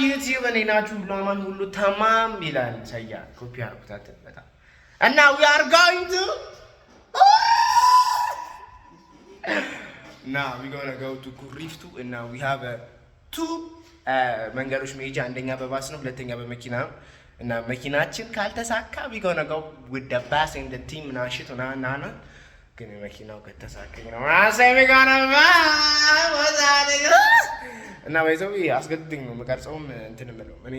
YouTube? እኔ ናችሁ ሁሉ አማን ሁሉ ተማም ይላል። ሰያ ኮፒ አርጉታት በጣም እና we are going to እና we gonna go to ኩሪፍቱ እና we have two መንገዶች መሄጃ፣ አንደኛ በባስ ነው፣ ሁለተኛ በመኪና ነው። እና መኪናችን ካልተሳካ we gonna go with the bus and the team ምናምን ና ና ና፣ ግን መኪናው ከተሳካኝ ነው we gonna እና ባይዘው አስገድድኝ ነው የምቀርጸውም እንትን የምለው እኔ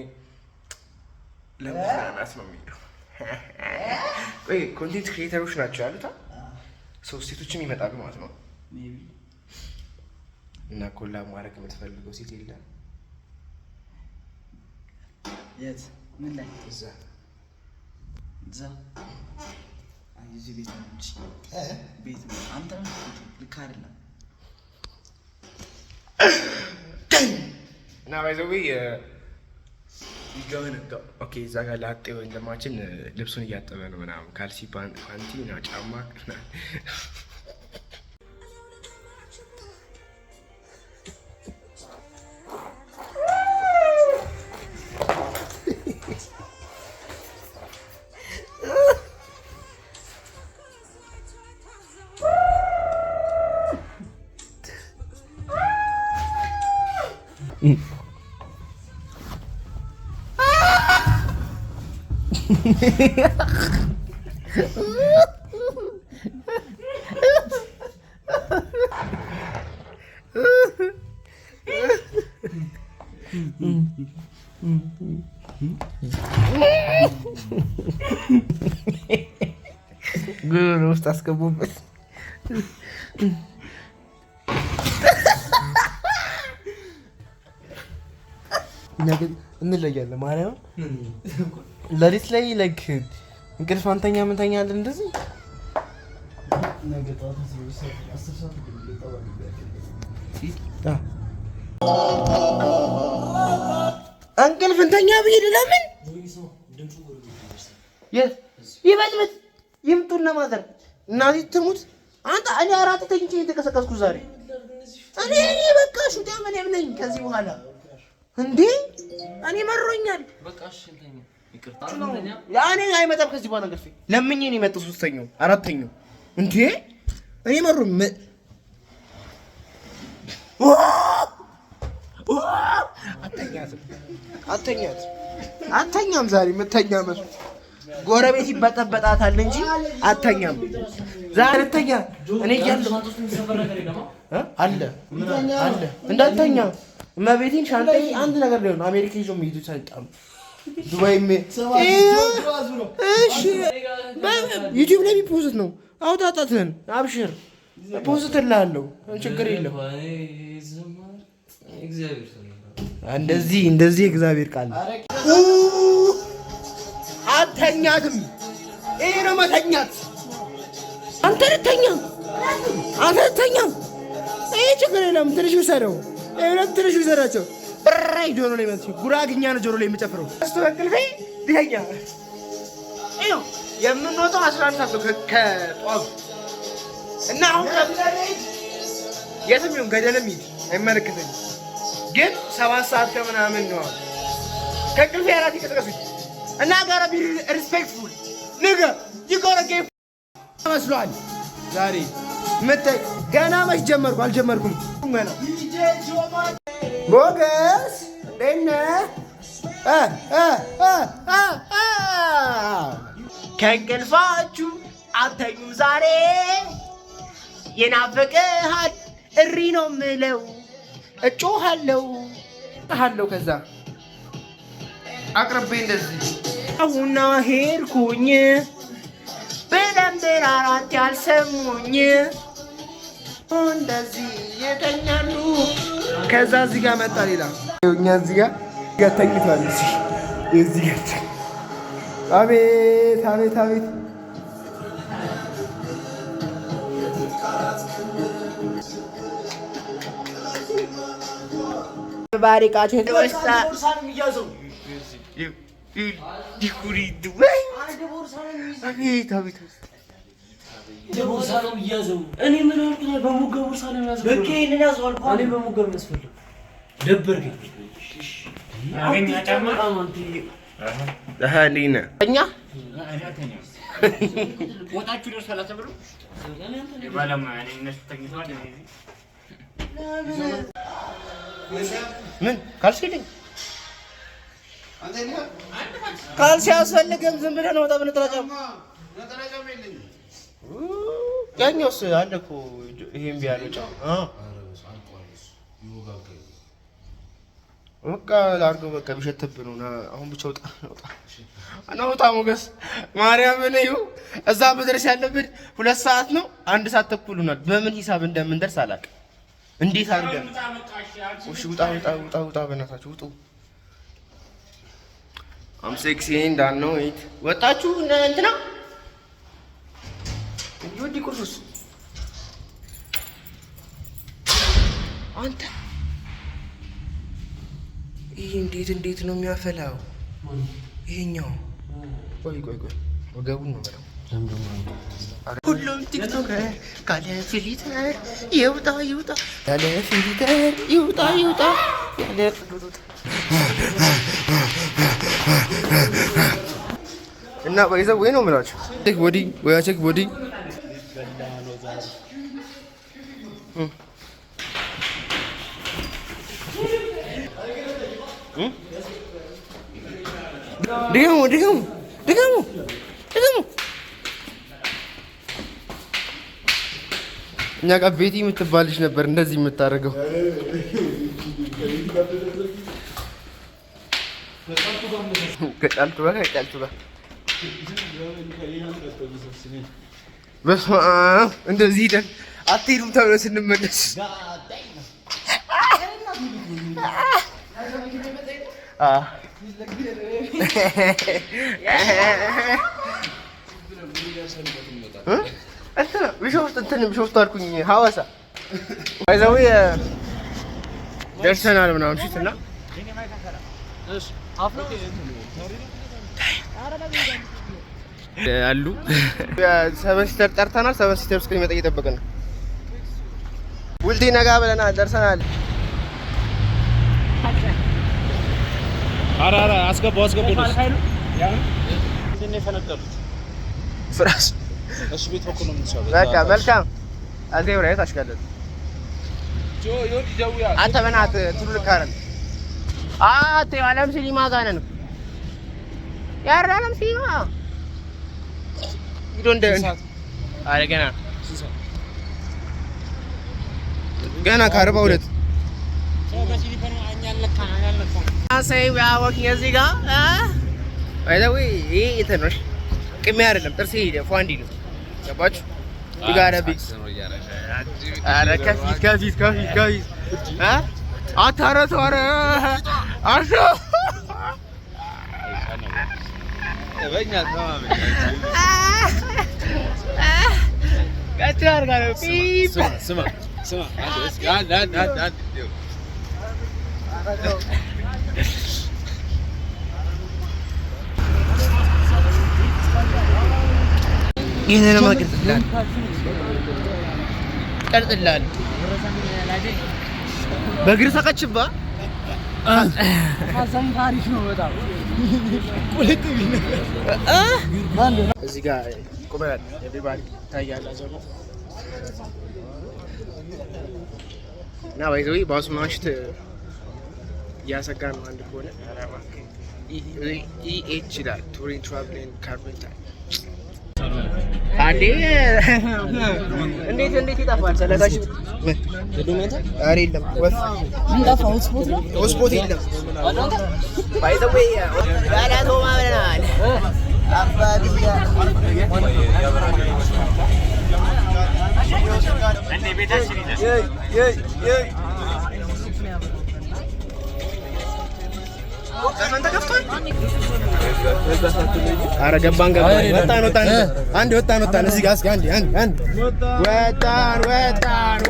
ለመዝናናት ነው የሚሄደው። ቆይ content creator ኦች ናቸው ያሉት ሶስት ሴቶችም ይመጣሉ ማለት ነው። እና collab ማድረግ የምትፈልገው ሴት የለም? የት? ምን ላይ? እዛ። እዛ? አይ እዚህ ቤት ነው እንጂ ቤት ነው። አንተ ልክ አይደለም። እና by the way okay፣ እዛ ጋር ላጤ ወንድማችን ልብሱን እያጠበ ነው ምናምን፣ ካልሲ ፓንቲ እና ጫማ። ጉሮሮ ውስጥ አስገቡበት። እኛ ግን እንለያለን። ማርያም ሌሊት ላይ like እንቅልፍ አንተኛ ምንተኛለን እንደዚህ። እንቅልፍ እንተኛ ብሄድ ለምን ይበጥበጥ ይምጡና mother እናቴ ትሙት። አንተ እኔ አራት ተኝቼ የተቀሰቀስኩ ዛሬ። እኔ በቃ ሹቲያ ምን ነኝ ከዚህ በኋላ እንዴ? እኔ መሮኛል። እኔ አይመጣም ከዚህ በኋላ እንቅልፌ። ለምኜ ነው የመጣው። ሶስተኛው አራተኛው እንዴ እኔ መሮ አተኛትም አተኛትም አተኛም። ዛሬ የምተኛ መስሎ ጎረቤት ይበጠበጣታል እንጂ አተኛም። ዛሬ ተኛ እኔ እያለሁ አለ አለ እንዳተኛ እመቤቴን ሻንጣዬ አንድ ነገር ሊሆን አሜሪካ ይዞ የሚሄዱት አይጣሉ ዱባይ። እሺ ዩቲዩብ ላይ የሚ post ነው። አውጣጣትን አብሽር post እልሃለሁ። ችግር የለም። እንደዚህ እንደዚህ እግዚአብሔር ቃል አተኛትም። ይሄ ነው መተኛት። አንተ ልተኛ፣ አንተ ልተኛ። ይሄ ችግር የለም። ትንሽ ውሰደው፣ ይሄ ትንሽ ውሰዳቸው። ብራይ ጆሮ ላይ መስሎ ጉራግኛ ነው ጆሮ ላይ የምጨፍረው። እሱ በእንቅልፌ ልተኛ። ይኸው የምንወጣው 11 ሰዓት ነው ከጧቱ እና አሁን የትም ይሁን ገደልም ሂድ አይመለከተኝም። ግን 7 ሰዓት ከምናምን ነው ከእንቅልፌ አራት ይቀሰቀሱኝ እና gotta be respectful nigga you gotta get መስሏል። ዛሬ ምታይ ገና መች ጀመርኩ? አልጀመርኩም ገና። ሞገስ እንዴት ነህ? ከእንቅልፋችሁ አተኙም ዛሬ የናፈቀሃል እሪ ነው ምለው እጮሃለው አለው። ከዛ አቅርቤ እንደዚህ አሁና ሄድኩኝ በደንብ አራት ያልሰሙኝ እንደዚህ የተኛሉ። ከዛ እዚህ ጋር መጣ ሌላ እኛ እዚህ ጋር ተኝቷል። እዚህ ጋር አቤት አቤት አቤት ባሪቃችን አቤት አቤት ቦርሳ ነው የሚያዘው። እኔ ምን አልኩ? በሙጋ ቦርሳ ነው የሚያዘው። በቃ ይሄንን ያዘው አልኩ። እኔ በሙጋ የሚያስፈልግ ደበርከኝ። እኛ ምን ካልሲ የለኝም። ካልሲ አያስፈልግም። ዝም ብለህ ነው በነጠላ ጫማ። ያኛውስ አለ እኮ ይሄን ቢያለው ጫማ በቃ ላድርገው። በቃ ቢሸትብህ ነው። አሁን ብቻ ውጣ እና ውጣ። ሞገስ ማርያምን እዩ። እዛ መድረስ ያለብን 2 ሰዓት ነው። 1 ሰዓት ተኩል ሆኗል። በምን ሂሳብ እንደምንደርስ አላውቅም። እንዴት አድርገን እሺ፣ ውጣ ውጣ ውጣ ውጣ፣ በእናታችሁ ውጡ። I'm sexy and I know it። ወጣችሁ እንትና ወዲ ቁርሱስ አንተ ይህ እንዴት እንዴት ነው የሚያፈላው? ይሄኛው ቆይ ቆይ ቆይ ወገቡን ነው በለው። ሁሉም TikToker ካለ filter ይውጣ ይውጣ፣ ያለ filter ይውጣ ይውጣ፣ ያለ እና በይዘው ወይ ነው የምላችሁ። Check body ወያ check body። ድገሙ ድገሙ ድገሙ ድገሙ። እኛ ጋር ቤቲ የምትባልሽ ነበር እንደዚህ የምታደርገው። ከጫልቱ ጋር ከጫልቱ ጋር በስመ አብ እንደዚህ ሂደን አትሄዱም ተብሎ ስንመለስ ቢሾፍቱ እንትን ቢሾፍቱ አልኩኝ ሐዋሳ ባይዘው ደርሰናል ምናምን ሽት እና አሉ seven seater ጠርተናል። Seven seater እስከሚመጣ እየጠበቅን ነው። ውልቲ ነጋ ብለናል። ደርሰናል። ኧረ ኧረ አስገባው አስገባው። ፍራስ እሱ ቤት በኩል ነው የምንሰራው። በቃ መልካም አዜብ ላይ ታሽካለች። አንተ በእናትህ ትሉ ልክ አይደለም። አቴ አለም ሲኒማ ጋር ነን። ያረ አለም ሲኒማ ሂዶ እንደ አረ ገና ገና ከ42 እዚህ ጋር ይሄ እንትን ነው። ቅሜ አይደለም ጥርሴ ፏንዲ ነው። ገባችሁ? ኧረ ከፊት ከፊት ከፊት ከፊት አታረቱ ኧረ አርሾ ቀጥ አድርጋ ነው ፒፕ። ስማ ስማ አንድ አንድ አንድ አንድ ይህንንም ቀርጽልሃል ቀርጽልሃል። በእግር ሰቀችባ ነው በጣም። እዚህ ጋር ቁመናል። Everybody ይታያል። እና by the way ባሱ ማሽት እያሰጋ ነው። አንድ ከሆነ EH ይላል touring traveling car rental። አንዴ እንዴት እንዴት ይጠፋል? 30,000 ኧረ የለም hotspot የለም። By the way ጋላቶማ ብለናል። ዘፈን ተከፍቷል። ኧረ ገባን ገባን፣ ወጣን ወጣን፣ አንድ ወጣን ወጣን። እዚህ ጋር እስኪ አንድ አንድ አንድ ወጣን ወጣን።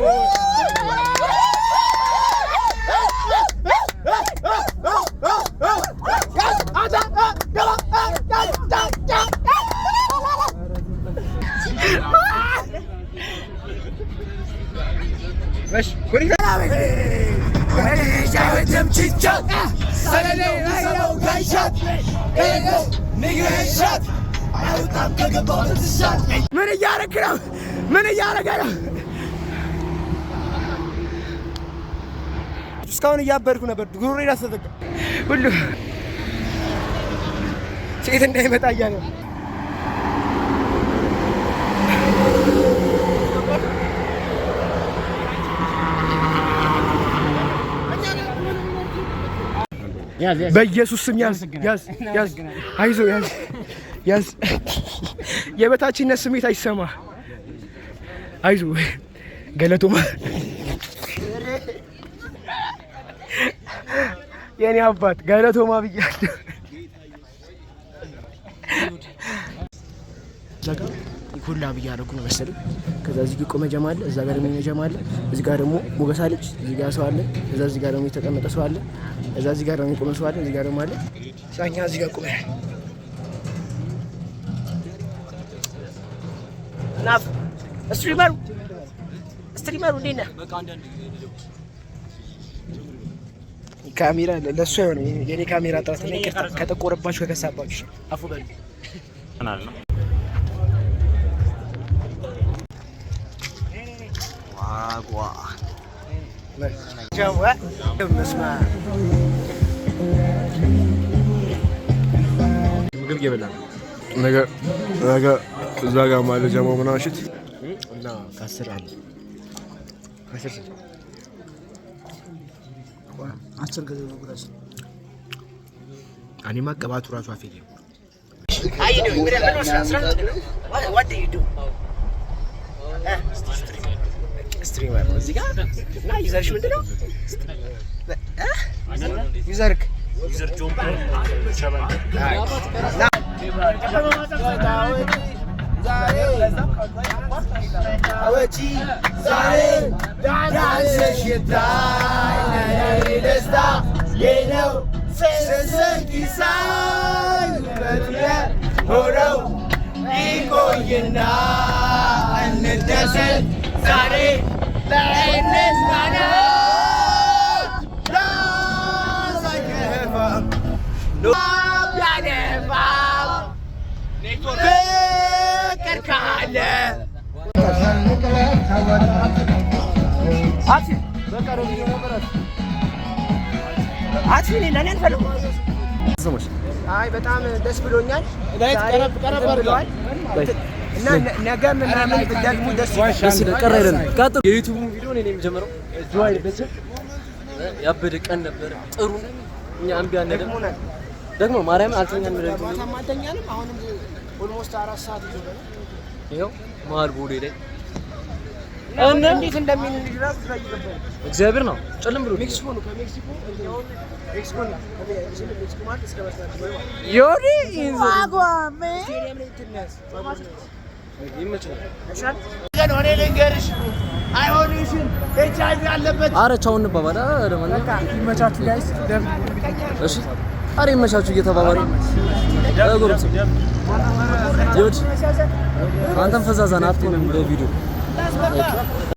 Headshot. Nigga headshot. አይወጣም ከገባበት shot። ምን እያደረክ ነው? ምን እያደረገ ነው? እስካሁን እያበድኩ ነበር። ጉሮሬን አስተዘጋ ሁሉ ሴት እንዳይመጣ እያለ ነው። በኢየሱስ ስም ያዝ ያዝ ያዝ፣ አይዞ ያዝ ያዝ። የበታችነት ስሜት አይሰማ። አይዞ ገለቶማ የኔ አባት ገለቶማ ብያለሁ። እዛ ጋር collab እያደረጉ ነው መሰለኝ። ከዛ እዚህ ጋር ቆመ ጀማ አለ፣ እዛ ጋር ደግሞ የሆነ ጀማ አለ። እዚህ ጋር ደግሞ ሞገስ አለች፣ እዚህ ጋር ሰው አለ፣ እዛ እዚህ ጋር ደግሞ የተቀመጠ ሰው አለ፣ እዛ እዚህ ጋር ደግሞ የቆመ ሰው አለ፣ እዚህ ጋር ደግሞ አለ። እኛ እዚህ ጋር ቆመናል። ናፍ streamer ኡ streamer ኡ እንዴት ነህ? ካሜራ ለእሱ አይሆንም። የኔ ካሜራ ጥራት ነው። ይቅርታ ከጠቆረባችሁ ከከሳባችሁ አፉ በሉ። ምግብ እየበላ ነው። ነገ ነገ እዛ ጋር ማለት ጀማው ምናምን ሽት እና ከአስር አንድ ከአስር ስንት? 10 ጊዜ ነው ጉራስ። እኔማ ቅባቱ ራሱ አፌ ላይ streamer ነው እዚህ ጋር እና user ሽ ምንድን ነው? User ክ አይ በጣም ደስ ብሎኛል። ዛሬ ብለዋል እና ነገ ምናምን ብትደግሙ ደስ ይላል። ቀረ አይደለም። ቀጥሉ። የ YouTube ኡን ቪዲዮ እኔ ነኝ የምጀምረው። ያበደ ቀን ነበር። ጥሩ እኛ እምቢ አንልም። ደግሞ ማርያምን አልተኛንም። ለሊቱን ማታም አልተኛንም። አሁንም almost 4 ሰዓት ይዞ ይኸው መሀል ቦሌ ላይ እና እንዴት እንደሚል ራሱ ግራ እየገባኝ ነው። እግዚአብሔር ነው ጭልም ብሎ ሜክሲኮ ነው ከሜክሲኮ ሜክሲኮ ነው ሜክሲኮ ማለት እስከ መስራት ነው። ዮሪ ስቴዲየም ላይ እንትን ያዝ ይመችናል። እኔ ልንገርሽ አይሆንሽም። ኤች አይቪ አለበት። አረ ቻው እንባባል። አረ ለማንኛውም ይመቻችሁ guys። እሺ፣ አረ ይመቻችሁ እየተባባሉ ጎረምሳ ይሁድ አንተም ፈዛዛ ናት አትሆንም በቪዲዮ።